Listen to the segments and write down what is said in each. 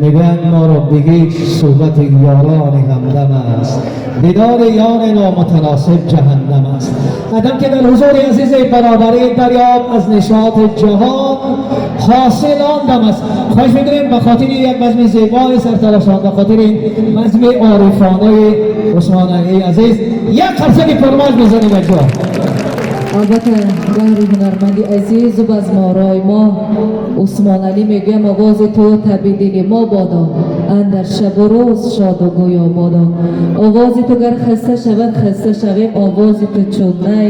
میگن ما رو بگیج صحبت یاران همدم است، دیدار یار نامتناسب جهنم است. ادم که در حضور عزیز برابری دریاب از نشاط جهان حاصل آن دم است. خواهش میکنیم به خاطر یک بزم زیبای سرتراشان، به خاطر این بزم عارفانه عثمان علی عزیز یک قرصک پرماج بزنیم یک جا. Албатта, баҳри ҳунарманди азизу базморои мо Усмон Алӣ мегӯям: овози ту таби дили мо бодо, андар шабу рӯз шоду гӯё бодо. Овози ту гар хаста шавад, хаста шавем, овози ту чун най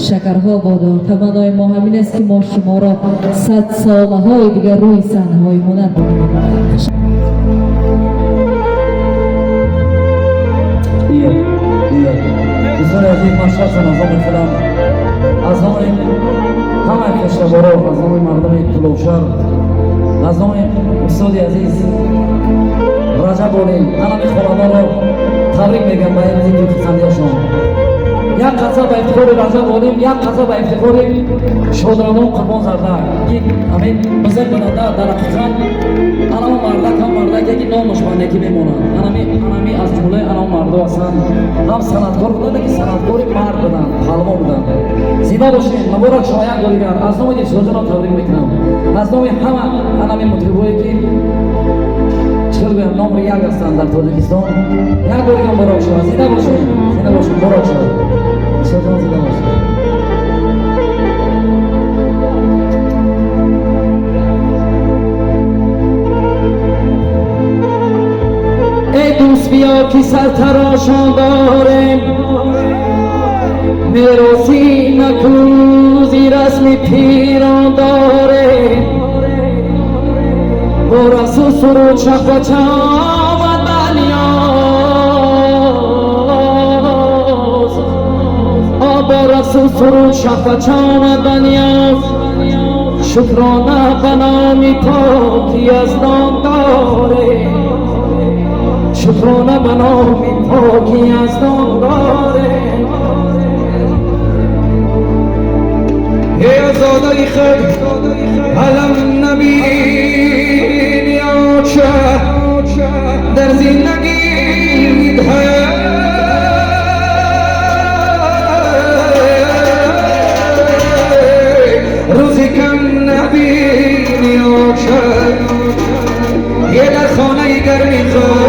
шакарҳо бодо. Таманнои мо ҳамин аст, ки мо шуморо садсолаҳои дигар рӯи саҳнаҳои ҳунар бибинем. Дӯстони азиз, ман шахсан аз номи худам, аз номи ҳамаи хештаборо, аз номи мардуми Кӯлобшаҳр, аз номи устоди азиз Раҷаб Олим ҳамаи хонандаро табрик мегӯям ба ин рӯзи дилписандиашон. Як қатра ба ифтихори Раҷаб Олим, як қатра ба ифтихори шодравон Қурбон Зарда, ки ҳамин бузург буданда. Дар ҳақиқат анамо мардак ҳам мардаке, ки номаш ба некӣ мемонад. Анами аз ҷумлаи анамо мардо ҳастанд, ҳам санъаткор буданд, ки санъаткори мард буданд, паҳлавон буданд. Зинда бошед, муборак шумо. Як бор дигар аз номи Дилшодҷонам табрик мекунам, аз номи ҳама анами мутрибое, ки чӣ гӯям, номри як ҳастанд дар Тоҷикистон. Як бор дигар муборак шумо. Зинда бошед, зинда бошед, муборак шумо. Дилшодҷон, зинда бошед. Эй дӯст, биё ки сартарошон дорем, мероси накӯзи расми пирон дорем. Бо рақсу суруд шахбача омад ба ниёз, бо рақсу суруд шахбача омад ба ниёз. Шукрона ба номи поки Яздон дорем, шукрона ба номи поки Яздон дорем. Эй озодаи худ алам набини оча дар зиндагӣ рӯзи кам набини оча, е дар хонаи гарми худ.